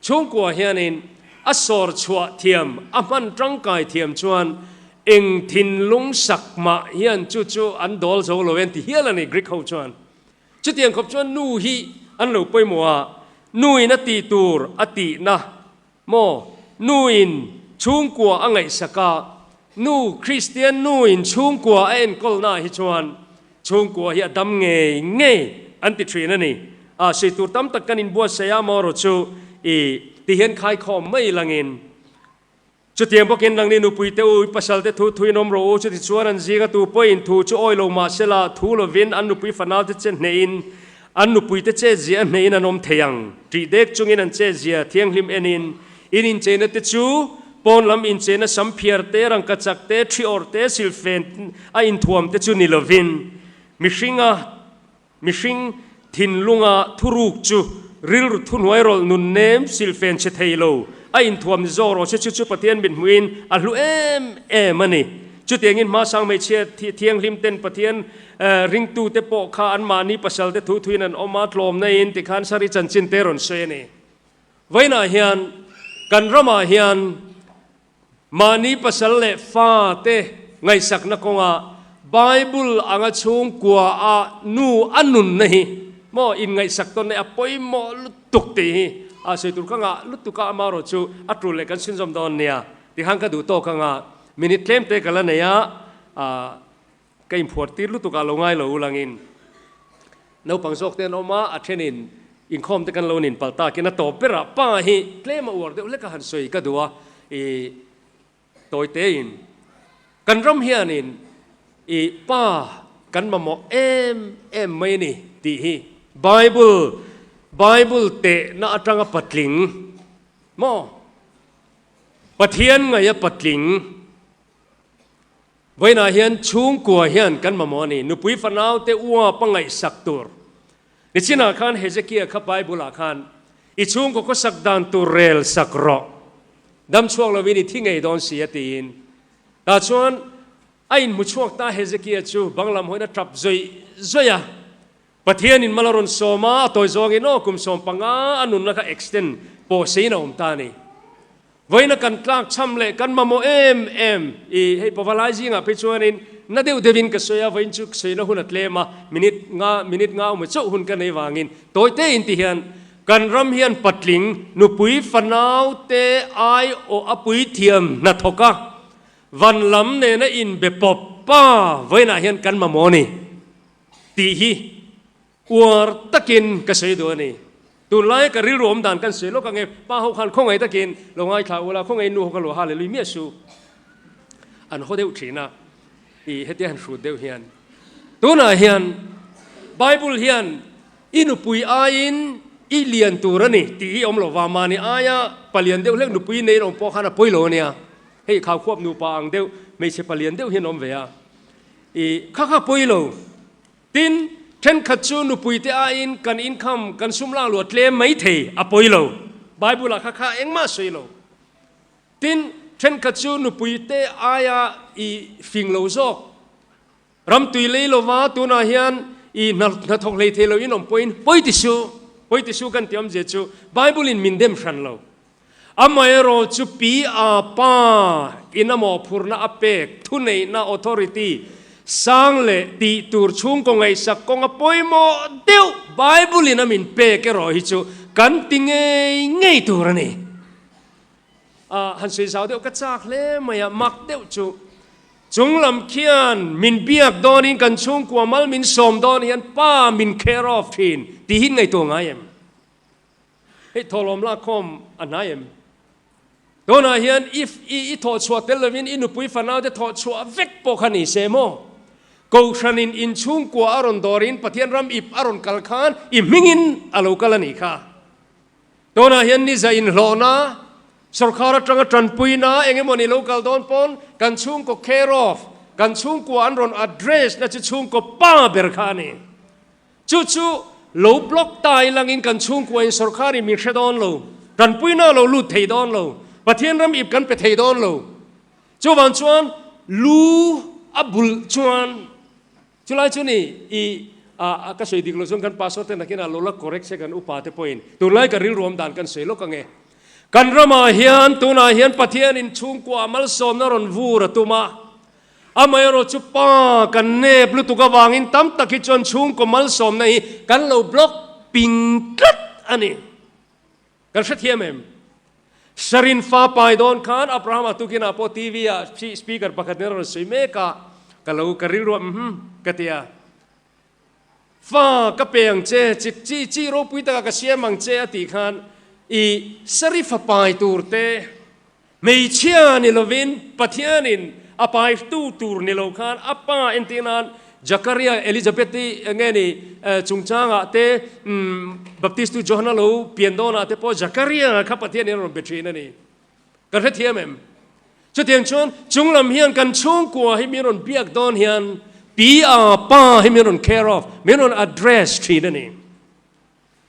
Chhungkua hianin a sawr chhuah thiam, a hman tangkai thiam chuan eng thinlung sak mah hian chu chu an dawl zo lo en ti hial a ni Greek ho chuan. Chutiang khawp chuan nu hi an lo pawimawh a, nuin a tih tur a tihna maw? Nuin chhungkua a ngaihsak a, nu Kristian nuin chhungkua a enkawlnaah hi chuan Chhungkua hi a dam ngei ngei an ti thin a ni. A sawi tur tam tak kan inbuatsaih a, amaherawh chu i ti hian khaikhawm mai langin chutiang bawkin nangni nupui te u, i pasal te thu thuin awm rawh u, chutichuan an zinga tu pawhin thu chu awi lo mah sela thu lovin an nupui fanau te che hnehin an nupui te chetzia a hnehin an awm thei ang. Ṭih dek chungin an chetzia thianghlim enin In incheina te chu pawn lam incheina sam phiar te, rangka chak te, thi awrh te, silfen a inthuam te chu ni lovin mihringa mihring thinlunga thuruk chu rilru thuhnuai rawlh nun nem silfen chhe thei lo a inthuam ni zawk rawh se chu chu Pathian mit hmuhin a hlu em em a ni. Chutiangin hmasang hmeichhia thianghlim ten Pathian ringtute pawh kha anmahni pasal te thu thuin an awm a, tlawmna in tikhan sari chanchin te rawn sawi a ni. Vawiinah hian kan ramah hian mahni pasal leh fate ngaihsakna kawngah Bible anga chhungkua a nu a nunna hi maw inngaihsak tawn nei a pawimawh lutuk tih hi a sawi tur ka ngah lutuk a, amaherawh chu a tul leh kan chhunzawm dawn nia tikhan ka duh tawk anga minute tlem te ka la nei a, Ka inphuar tir lutuk ah lo ngai lo ulangin naupang zawk te an awm a, a thenin inkhawm te kan lo nin palh takin a tawp berah pa hi tlem a uar deuh hlek a han sawi ka duh a, i tawi tein kan ram hianin i pa kan mamawh em em mai a ni tih hi Bible Bible tehna atanga patling maw Pathian ngaih a patling Vawiinah hian chhungkua hian kan mamawh a ni, nupui fanaute uap a ngaihsak tur. Nichinah khan Hezekia kha Bible-ah khan, I chhungkaw khawsak dan tur rel sak rawh, dam chhuak lovin i thi ngei dawn si a tiin. Tah chuan a inhmu chhuak ta Hezekia chu bang lam hawiin a tap zawih zawih a. Pathianin mal a rawn sawm a, a tawi zawngin aw kum 15 a nunna kha extend pawh seiin a awm ta a ni. Vawiina kan tlak cham leh kan mamawh em em i hei pavalai zingah phei chuanin na deuh deuhin ka sawi a, vawiin chu sawina hun a tlem a, minute nga minute nga awm chauh hun ka nei vangin tawi te in ti hian kan ram hian patling nupui fanau te ai awh a puithiam hnathawk a, van lam nena inbe pawp pa vawiinah hian kan mamawh a ni. Tih hi uar takin ka sawi duh a ni. Tunlai ka rilru awm dan kan sawi lawk ange, pa ho khan khawngaih takin lo ngaithla ula, khawngaih nu ho kha lo ha leh lui miah su. An haw deuh thin a, i hetia han hrut deuh hian. Tunah hian Bible hian i nupui aiin i lian tur a ni tih hi awm lo va, mahni aia palian deuh hlek nupui nei awm pawh khan a pawi lo a nia. Hei khaukhuap nupa ang deuh hmeichhe palian deuh hian awm ve a. I kha kha pawi lo. Tin, thenkhat chu nupuite aiin kan income, kan sum lak luah tlem mai thei a pawi lo. Bible ah kha kha engmah sawi lo. Tin, thenkhat chu nupuite aia i fing lo zawk. Ram tui lei lova tunah hian i hnathawk hlei thei lo in awm pawhin pawi ti suh, pawi ti suh kan ti awmzia chu Bible in min dem hran lo. Amaherawh chu pi a pa in a mawhphurhna a pek thuneihna, authority, sang leh tih tur chhungkaw ngaihsak kawnga pawimawh deuh Bible in a min pek erawh hi chu kan ti ngei ngei tur a ni. A han sawi zau deuh ka chak hle mai a, mak deuh chu chunglam khian min biak dawnin kan chhungkua mal min sawm dawn hian pa min care of thin tih hi ngaihtuah ngai em? Hei thawhlawm lakkhawm a hnai em? Tunah hian if i i thawh chhuah tel lovin i nupui fanau te thawh chhuah vek pawh kha ni se maw? Kohhranin inchhungkua a rawn dawrin Pathian ram ip a rawn kal khan i hmingin a lo kal a nih kha. Tunah hian ni za inhlawhna, sorkar atanga tanpuina eng emaw ni lo kal dawn pawn kan chhungkaw care of, kan chhungkua an rawn address na chu chhungkaw pa ber kha a ni. Chu chu lo block ta ilangin kan chhungkua in sorkar in min hre dawn lo, tanpuina a lo lut thei dawn lo, Pathian ram ip kan pe thei dawn lo. Chuvang chuan lu a bulh chuan Chulai chu ni i a ka sawi dik lo chuan kan pastor te nakin ah lo la correct se kan upa te pawhin tunlai ka rilru awm dan kan sawi lawk ange. Kan ramah hian tunah hian Pathian in chhungkua malsawmna rawn vur a tum a, amaherawh chu pa kan nep lutuk avangin tam tak hi chuan chhungkaw malsawmna hi kan lo block ping tlat a ni. Kan hrethiam em? Sarin fa pai dawn khan Abraham-a tukinah pawh TV ah speaker pakhat in a rawn sawi mek a, ka lo ka rilru a umm ka ti a. Fa ka pe ang che, chi chi chi ropui takah ka siam ang che a tih khan i Sari fa pai tur te Hmeichhia ni lovin Pathianin a paihtu tur ni lo khan a pa entir nan Jakaria, Elizabeth-i nge ni chungchangah te Baptistu Johana lo pian dawnah te pawh Jakaria kha Pathianin a rawn be thin a ni. Kan hrethiam em? Chutiang chuan chunglam hian kan chhungkua hi min rawn biak dawn hian pi a pa hi min rawn care of, min rawn address thin a ni.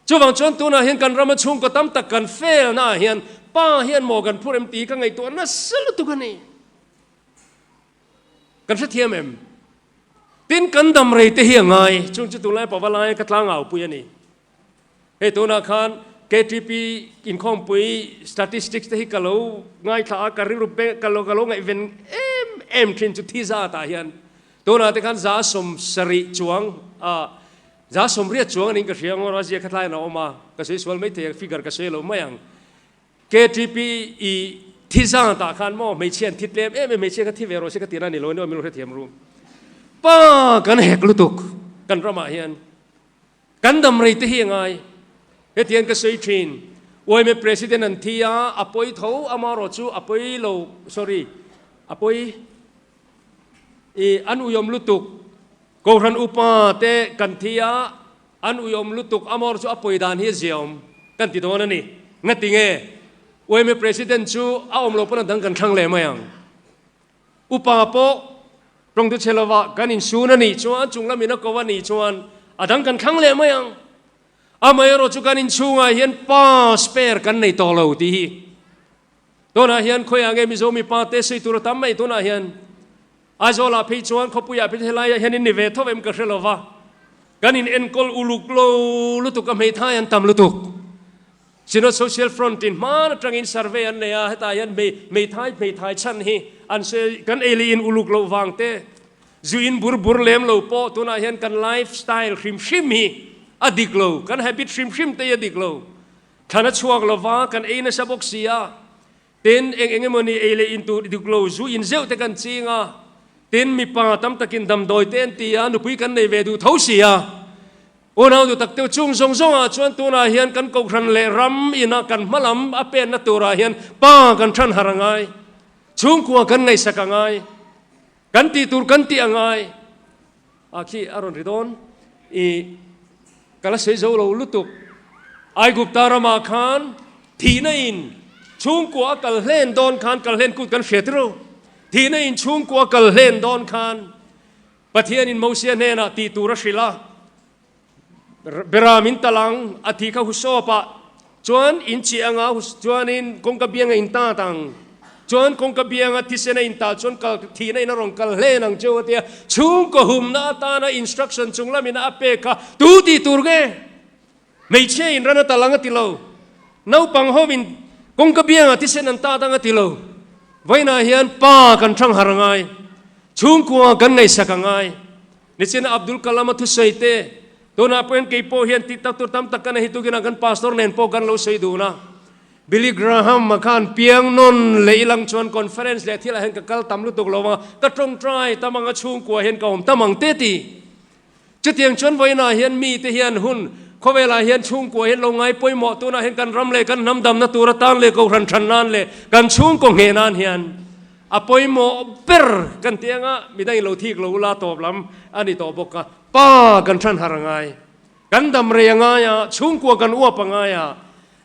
Chuvang chuan tunah hian kan rama chhungkaw tam tak kan fail naah hian pa hian maw kan phur em tih ka ngaihtuah nasa lutuk a ni. Kan hrethiam em? Tin kan dam rei te hi a ngai, chung chu tunlai pava laia ka tlangau pui a ni. Hei tunah khan KTP inkhawmpui statistics te hi ka lo ngaithla a, ka rilru beng ka lo ka lo ngaihven em em thin chu thi zatah hian tunah te khan 70 chuang a 80 chuang anin ka hria ngawr a, ziak kha tlaiin a awm a, ka sawi sual maithei a, figure ka sawi lo mai ang. KTP i thi zat ah khan maw hmeichhia an thi tlem em em, hmeichhia kha thi ve rawh se ka tirna a ni lo a ni aw, min lo hrethiam ru. Pa kan hek lutuk kan ramah hian kan dam rei te hi a ngai. Hetiang ka sawi thin, YMA President an thi a, a pawi tho amarawh chu a pawi lo, sorry, a pawi i an uiawm lutuk. Kohhran upa te kan thi a, an uiawm lutuk amawr chu a pawi dan hi a ziaawm kan ti dawn a ni. Ngati nge? Yma President chu a awm lo pawn a dang kan thlang leh mai ang. Upa pawh tawngtu chhe lova kan insun a nih chuan, chung lamin a ko a nih chuan a dang kan thlang leh mai ang. Amaherawh chu kan inchhungah hian pa spare kan nei tawh lo tih hi. Tunah hian khawiah nge Mizo mipa te sawi tur a tam mai tunah hian. Aizawlah phei chuan khawpuiah phei helaiah hian in ni ve tho em ka hre lo va, kan in enkawl uluk lo lutuk a hmeithai an tam lutuk. Synod Social Front in hman atangin survey an nei a, hetah hian hmei hmeithai hmeithai chhan hi an sawi kan ei leh in uluk loh vang te, zu in bur bur lem lo pawh tunah hian kan life style hrim hrim hi a dik lo, kan habit hrim hrim te hi a dik lo. Thlan a chhuak lo va, kan ei nasa bawk si a. Tin, eng eng emaw ni ei leh in tur duk lo zu in zeuh te kan ching a, tin, mipa tam takin damdawi te an ti a, nupui kan nei ve duh tho si a. Unau duh tak deuh chung zawng zawngah chuan tunah hian kan kohhran leh ram ina kan hma lam a penna turah hian pa kan than harh a ngai, chhungkua kan ngaihsak a ngai, kan tih tur kan tih a ngai. A khi a rawn ri dawn i ka la sawi zo lo lutuk. Aigupta ramah khan thihna in chhungkua a kal hlen dawn khan kal hlen kut kan hriat ru. Thihna in chhungkua a kal hlen dawn khan Pathianin Mosia hnenah tih tur a hrilh a. Bera min tal ang, a thi kha husawp ah chuan in chih anga chuanin kawngka bianga in tat ang, chuan kawngka bianga thisen a in tah chuan kal thihna in a rawn kal hlen ang cheu a tia, chhungkaw humna atana instruction chung lamin a pek kha tu tih tur nge? Hmeichhia in ran a tal ang a ti lo, naupang ho in kawngka bianga thisen an tat ang a ti lo, vawiinah hian pa kan thang har angai, chhungkua kan ngaihsak angai. Nichina Abdul Kalam a thusawi te, tunah pawhin kei pawh hian tih tak tur tam tak ka nei hi tukin kan pastor nen pawh kan lo sawi dun a. Billy Graham a khan piang nawn leh ilang chuan conference leh thilah hian ka kal tam lutuk lo a, ka tawngtai tam ang a chhungkua hian ka awm tam ang te ti. Chutiang chuan vawiinah hian mite hian hun khawvelah hian chhungkua hian lo ngai pawimawh tunah hian kan ram leh kan hnam damna tur atan leh kohhran than nan leh kan chhungkaw ngheh nan hian A pawimawh ber kan ti anga midang in lo thik lo ula tawp lam a ni tawh bawk a, pa kan than har a ngai, kan dam rei a ngai a, chhungkua kan uap a ngai a,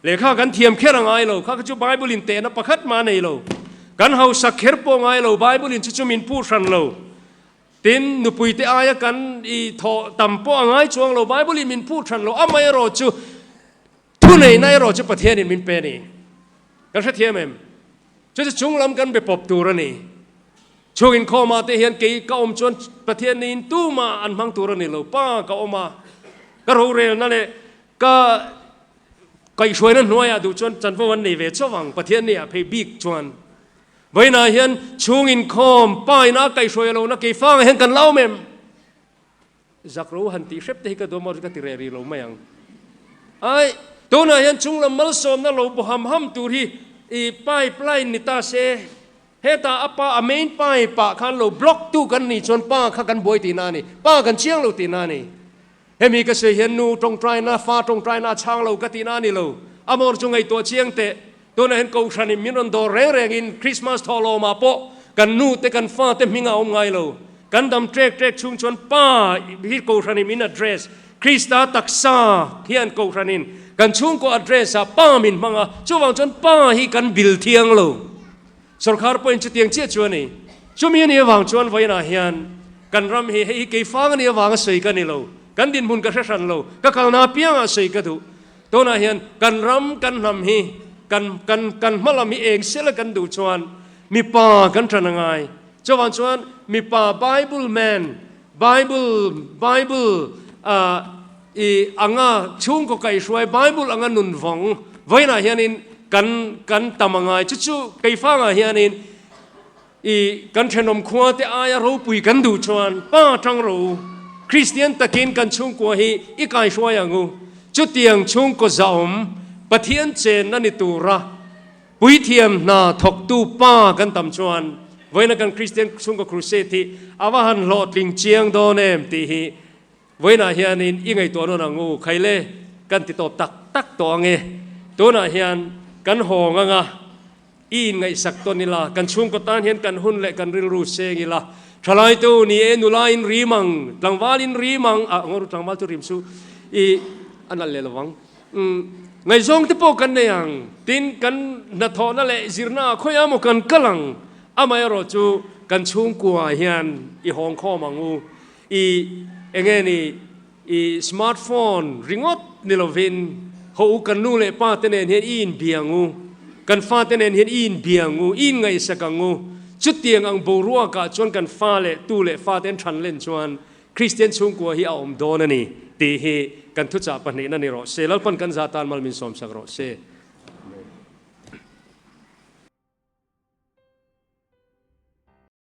Lehkha kan thiam kher a ngai lo, kha kha chu Bible in tehna pakhat mah a nei lo. Kan hausak kher pawh ngai lo, Bible in chu chu min puh hran lo. Tin, nupuite aia kan i thawh tam pawh a ngai chuang lo, Bible in min puh hran lo, amaherawh chu thuneihna erawh chu Pathian in min pe a ni. Kan hrethiam em? Chu chu chunglam kan be pawp tur a ni. Chhung inkhawmah te hian kei ka awm chuan Pathian niin tumah an hmang tur a ni lo, pa ka awm a, ka rorelna leh ka kaihhruaina hnuaiah duh chuan chanvo an nei ve chauh ang, Pathian nia phei bik chuan. Vawiinah hian chhung inkhawm pa ina kaihhruai lohna kei fangah hian kan la awm em? Zak ro han tih hrep te hi ka duam a, ka ti reh rih lo mai ang. Ai, tunah hian chunglam malsawmna lo bu ham ham tur hi i pipe line ni ta se, hetah a pa a main pipe ah khan lo block tu kan nih chuan pa kha kan buai tihna a ni, pa kan chiang lo tihna a ni. Hemi ka sawi hian nu tawngtaina, fa tawngtaina a chhang lo ka tihna a ni lo. Amawr chu ngaihtuah chiang teh. Tunah hian Kohhranin min rawn dawr reng rengin Krismas thawhlawmah pawh kan nu te kan fa te hming a awm ngai lo. Kan dam trek trek chhung chuan Pa hi Kohhranin min address, Krista taksa hian Kohhranin kan chhungkaw address ah Pa min hmang a, chuvang chuan Pa hi kan bil thiang lo. Sorkar pawhin chutiang chiah chu a ni. Chumi a nih avang chuan vawiinah hian kan ram hi hei hi keifang a nih avanga sawi ka ni lo, kan dinhmun ka hre hran lo, ka kalna apiangah sawi ka duh. Tunah hian kan ram kan hnam hi kan kan kan hma lam hi eng sela kan duh chuan mipa kan ṭan a ngai. Chuvang chuan mipa Bible man, Bible Bible ah i anga chhungkaw kaihhruai Bible anga nun vawng vawiinah hianin kan kan tam a ngai. Chu chu keifangah hianin I kan thenawm khua te aia ropui kan duh chuan pa tang ro Kristian takin kan chhungkua hi i kaihruai ang u. Chutiang chhungkaw zahawm Pathian chenna ni tura puithiam hna thawktu pa kan tam chuan vawiina kan Kristian chhungkaw crusade hi a va han hlawhtling chiang dawn em tih hi vawiinah hianin i ngaihtuah nawn ang u. Khaile kan ti tawp tak tak tawh ang e. Tunah hian kan hawng anga I inngaihsak tawn ila, kan chhungkaw tan hian kan hun leh kan rilru seng ila, thalaitu ni e, nula in rim ang, tlangval in rim ang, ah ngaw ru tlangval chu rim su i a nalh leh lovang, umm ngaihzawng te pawh kan nei ang, tin kan hnathawhna leh zirna ah khawiah maw kan kal ang, amaherawh chu kan chhungkua ah hian i hawng khawm ang u, i enge ni i smart phone ringawt ni lovin haw u kan nu leh pa te nen hian i inbia ang u, kan fa te nen hian i inbia ang u, i inngaihsak ang u. Chutiang ang boruakah chuan kan fa leh tu leh fa te an than len chuan Kristian chhungkua hi a awm dawn a ni tih hi kan thuchah pahnihna ni rawh se. Lalpan kan zah tan mal min sawmsak rawh se.